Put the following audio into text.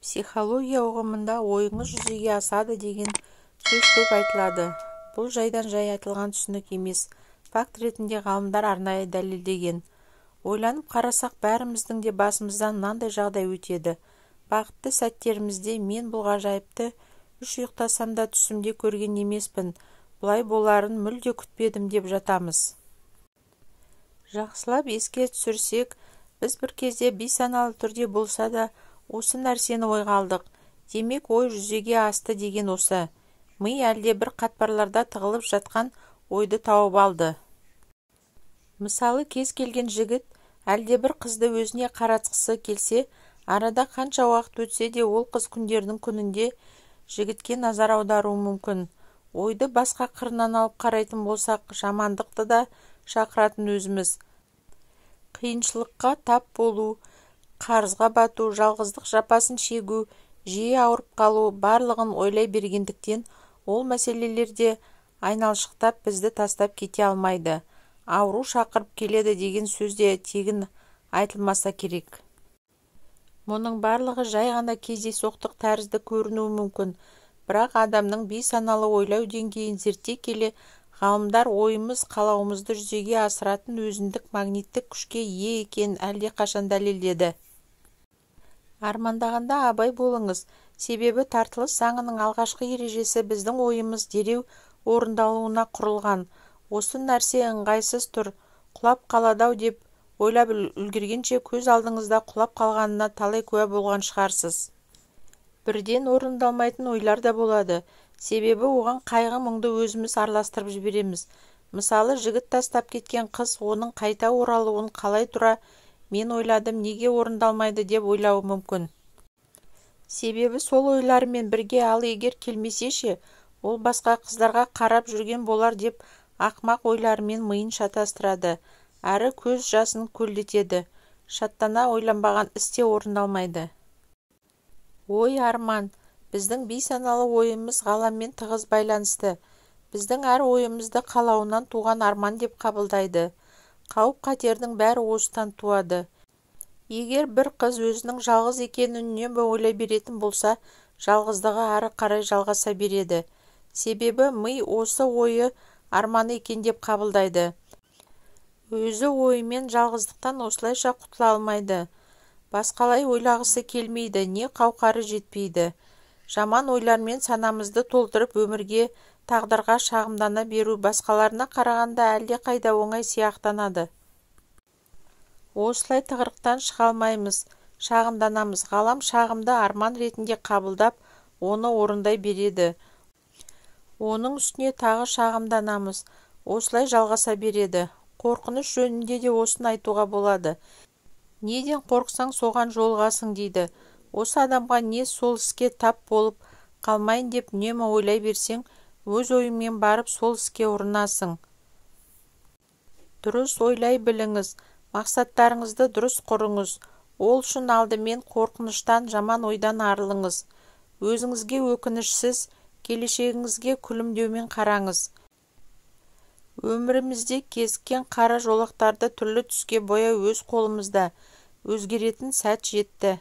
Психология ұғымында ойыңыз жүзеге асады деген сөз көп айтылады. Бұл жайдан-жай айтылған түсінік емес, факт ретінде ғалымдар арнайы дәлелдеген. Ойланып қарасақ, бәріміздің де басымыздан мынандай жағдай өтеді. Бақытты сәттерімізде мен бұл ғажайыпты үш ұйықтасам да түсімде көрген емеспін, бұлай боларын мүлде күтпедім деп жатамыз. Жақсылап еске түсірсек, біз бір кезде бейсаналы түрде болса да осы нәрсені ойға алдық. Демек, ой жүзеге асты деген осы. Ми әлдебір қатпарларда тығылып жатқан ойды тауып алды. Мысалы, кез келген жігіт әлдебір қызды өзіне қаратқысы келсе, арада қанша уақыт өтсе де ол қыз күндердің күнінде жігітке назар аударуы мүмкін. Ойды басқа қырынан алып қарайтын болсақ, жамандықты да шақыратын өзіміз. Қиыншылыққа тап болу, қарызға бату, жалғыздық жапасын шегу, жиі ауырып қалу, барлығын ойлай бергендіктен ол мәселелер де айналшықтап бізді тастап кете алмайды. Ауру шақырып келеді деген сөз де тегін айтылмаса керек. Мұның барлығы жай ғана кездейсоқтық тәрізді көрінуі мүмкін. Бірақ адамның бейсаналы ойлау деңгейін зерттей келе, ғалымдар ойымыз қалауымызды жүзеге асыратын өзіндік магниттік күшке ие екенін әлдеқашан дәлелдеді. Армандағанда абай болыңыз, себебі тартылыс заңының алғашқы ережесі біздің ойымыз дереу орындалуына құрылған. Осы нәрсе ыңғайсыз тұр, құлап қалады-ау деп ойлап үлгергенше көз алдыңызда құлап қалғанына талай куә болған шығарсыз. Бірден орындалмайтын ойлар да болады. Себебі оған қайғы-мұңды өзіміз араластырып жібереміз. Мысалы, жігіт тастап кеткен қыз оның қайта оралуын қалай тұра, мен ойладым, неге орындалмайды деп ойлауы мүмкін. Себебі сол ойларымен бірге ал егер келмесе ше, ол басқа қыздарға қарап жүрген болар деп ақымақ ойларымен миын шатастырады, әрі көз жасын көлдетеді. Шаттана ойланбаған іс те орындалмайды. Ой, арман. Біздің бейсаналы ойымыз ғаламмен тығыз байланысты. Біздің әр ойымызды қалауынан туған арман деп қабылдайды. Қауіп-қатердің бәрі осыдан туады. Егер бір қыз өзінің жалғыз екенін үнемі ойлай беретін болса, жалғыздығы ары қарай жалғаса береді. Себебі ми осы ойы арманы екен деп қабылдайды. Өзі ойымен жалғыздықтан осылайша құтыла алмайды. Басқалай ойлағысы келмейді, не қауқары жетпейді. Жаман ойлармен санамызды толтырып өмірге, тағдырға шағымдана беру басқаларына қарағанда әлдеқайда оңай сияқтанады. Осылай тығырықтан шыға алмаймыз, шағымданамыз. Ғалам шағымды арман ретінде қабылдап, оны орындай береді. Оның үстіне тағы шағымданамыз. Осылай жалғаса береді. Қорқыныш жөнінде де осыны айтуға болады. Неден қорықсаң, соған жолығасың дейді. Осы адамға не сол іске тап болып қалмайын деп үнемі ойлай берсең, өз ойыңмен барып сол іске ұрынасың. Дұрыс ойлай біліңіз, мақсаттарыңызды дұрыс құрыңыз. Ол үшін алдымен қорқыныштан, жаман ойдан арылыңыз. Өзіңізге өкінішсіз, келешегіңізге күлімдеумен қараңыз. Өмірімізде кезіккен қара жолақтарды түрлі түске бояу өз қолымызда. Өзгеретін сәт жетті.